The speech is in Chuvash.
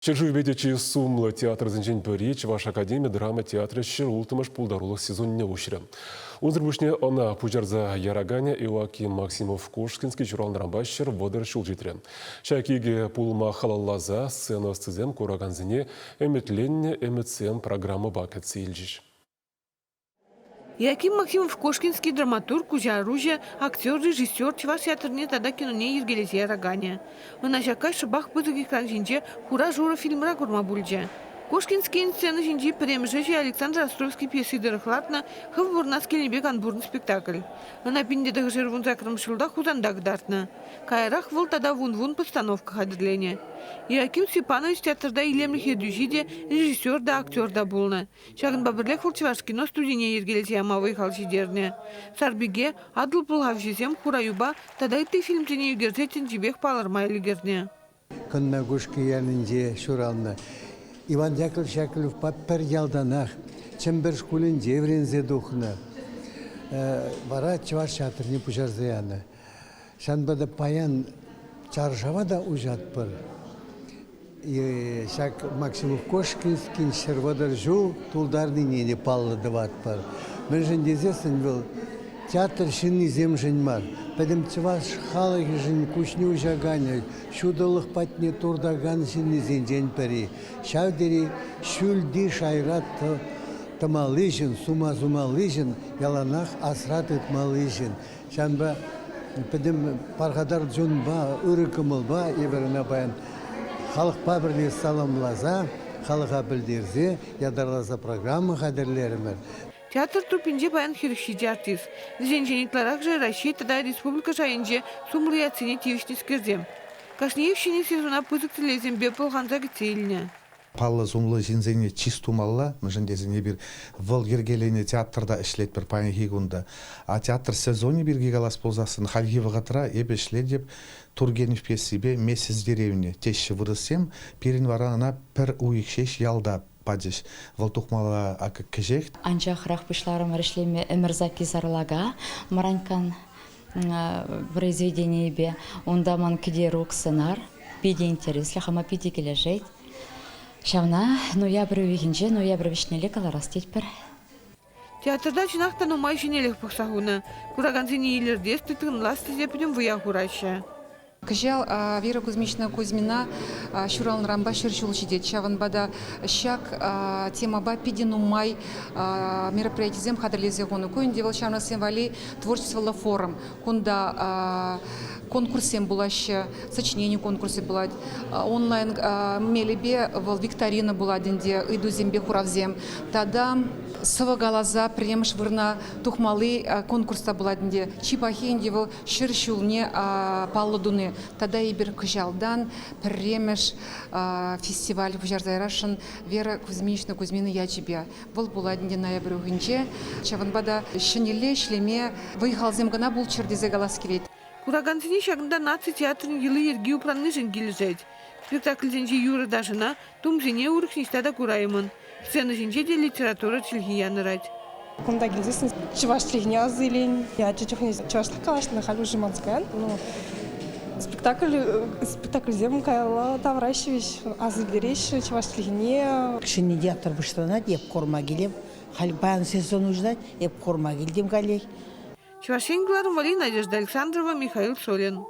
Ҫӗршывӗпе те чи сумлӑ театрсенчен пӗри Чӑваш академи драма театрӗ 106-мӗш пултарулӑх сезонне уҫрӗ. Унсӑр пуҫне ӑна пуҫарса яраканӗ Иоаким Максимов-Кошкинский ҫуралнӑранпа 130 ҫул ҫитрӗ. Ҫак икӗ пулӑма халалласа сцена ӑстисем куракансене Ӗмӗтленнӗ ӗмӗтсем программӑпа кӗтсе илчӗҫ. Яким Максимов-Кошкинский драматург, куҫаруҫӑ, актер, режиссер, чӑваш театрне тата киноне йӗркелесе яраканӗ. Ӑна ҫак каҫ шӑпах пысӑк экран ҫинче Хура-шурӑ фильмра курма пулчӗ. Кошкинскийӗн сцена ҫинчи пӗрремӗш ӗҫӗ Александр Островский пьеси тӑрӑх лартнӑ «Хӑв пурӑнас килнӗ пек ан пурӑн» спектакль. Ӑна 1918 ҫулта Хусанта кӑтартнӑ. Каярах вӑл тата вун-вун постановка хатӗрленӗ. Иоаким Степанович театрта илемлӗх ертӳҫи те, режиссер та, актер та пулнӑ. Ҫакӑнпа пӗрлех вӑл Чӑвашкино студине йӗркелесе яма вӑй-хал ҫитернӗ. Сарпике, Атӑл пӑлхавҫисем, Хура юпа тата ытти фильмсене ӳкерсе тӗнчипех палӑрма ӗлкӗрнӗ. Кӑнна Кушкӑ ялӗнче ҫуралнӑ. Иван Яковлевич Яковлевпа пӗр ялтанах Чӗмпӗр шкулӗнче вӗренсе тухнӑ. Вара чӑваш театрне пуҫарса янӑ. Ҫавӑнпа та паян чаршава та уҫатпӑр. Ҫак Максимов Кошкинскин 130 ҫул тултарнине те паллӑ тӑватпӑр. Мӗншӗн тесессӗн вӑл театр ҫыннисемшӗн мар, пӗтӗм чӑваш халӑхӗшӗн куҫне уҫаканӗ, ҫутӑлӑх патне туртакан ҫыннисенчен пӗри. Ҫав тери ҫӳлти шайра тӑмалли ҫын, сума сумалли ҫын, яланах асра тытмалли ҫын. Ҫавӑнпа пӗтӗм пархатар чунпа, ырӑ кӑмӑлпа эпир ӑна паян халӑхпа пӗрле саламласа, халӑха пӗлтерсе ятарласа программа хатӗрлерӗмӗр. Театр труппинче паян 47 артист. Вӗсенчен ытларахӑшӗ Раҫҫей тата республика шайӗнче сумлӑ ятсене тивӗҫнӗскерсем. Кашниех ҫӗнӗ сезона пысӑк тӗллевсемпе пӑлханса кӗтсе илнӗ. Паллӑ-сумлӑ ҫынсене чыс тумалла, мӗншӗн тесен эпир вӑл йӗркеленӗ театрта ӗҫлетпӗр паянхи кун та. А театр сезонӗ пирки калас пулсассӑн хальхи вӑхӑтра эпӗ ӗҫлетӗп Тургенев пьесипе «Месяц в деревне» теҫҫӗ вырӑссем. Пирӗн вара ӑна пӗр уйӑх ҫеҫ ялта пачӗҫ. Вӑл тухмалла акӑ кӗҫех. Анчахрах пуҫларӑмӑр ӗҫлеме Ӗмӗр сакки сарлака Мраньккан произведенийӗпе. Унта ман Кӗтерук сӑнар питӗ интереслӗ, хама питӗ килӗшет. Ҫавна ноябрь уйӑхӗнче, ноябрь вӗҫнелле кӑларас тетпӗр. Театрта чӑнах та нумай ҫӗнӗлӗх пӑхса хунӑ. Куракансене илӗртес, тыткӑнлас тесе пӗтӗм вӑя хураҫҫӗ. Кӑҫал Вера Кузьмична Кузьмина ҫуралнӑранпа 100 ҫул ҫитет. Ҫавӑнпа та ҫак темӑпа питӗ нумай мероприятисем хатӗрлесе хунӑ. Ку ӗнтӗ вӑл ҫамрӑксем валли творчествӑллӑ форум. Кунта конкурссем пулаҫҫӗ, сочинени конкурсӗ пулать. Онлайн мелӗпе вӑл викторина пулать ӗнтӗ, ыйтусемпе хуравсем. Тата сӑвӑ каласа пӗрремӗш вырӑна тухмалли конкурс та пулать ӗнтӗ. Чи пахи ӗнтӗ вӑл 100 ҫулне паллӑ туни. Тата эпир кӑҫалтан пӗрремӗш фестиваль пуҫарса ярасшӑн Вера Кузьминична Кузьмина ячӗпе. Вӑл пулать ӗнтӗ ноябрь уйӑхӗнче. Ҫавӑнпа та ҫӗнӗлле ӗҫлеме вӑй-халсем кӑна пулччӑр тесе калас килет. Куракансене ҫакӑнта наци театрӗн йӑли-йӗрки упраннишӗн килӗшет. Спектакльсенчи юрӑ-ташӑна, тумсене урӑх ниҫта та кураймӑн. Сцена ҫинче те литература чӗлхи янӑрать. Кунта килсессӗн чӑваш чӗлхине аса илен. Ача чухне чӑвашла калаҫнӑ, халь уже манса каян. Ну, спектакль, спектакльсем каялла тавӑраҫҫӗ вӗҫ, аса илтереҫҫӗ чӑваш чӗлхине. Ҫӗнӗ театр пуҫланать, эп курма килем. Халь паян сезон уҫӑлать, эп курма килтӗм каллех. Чӑваш Ен кӑларӑм валли Надежда Александрова, Михаил Солин.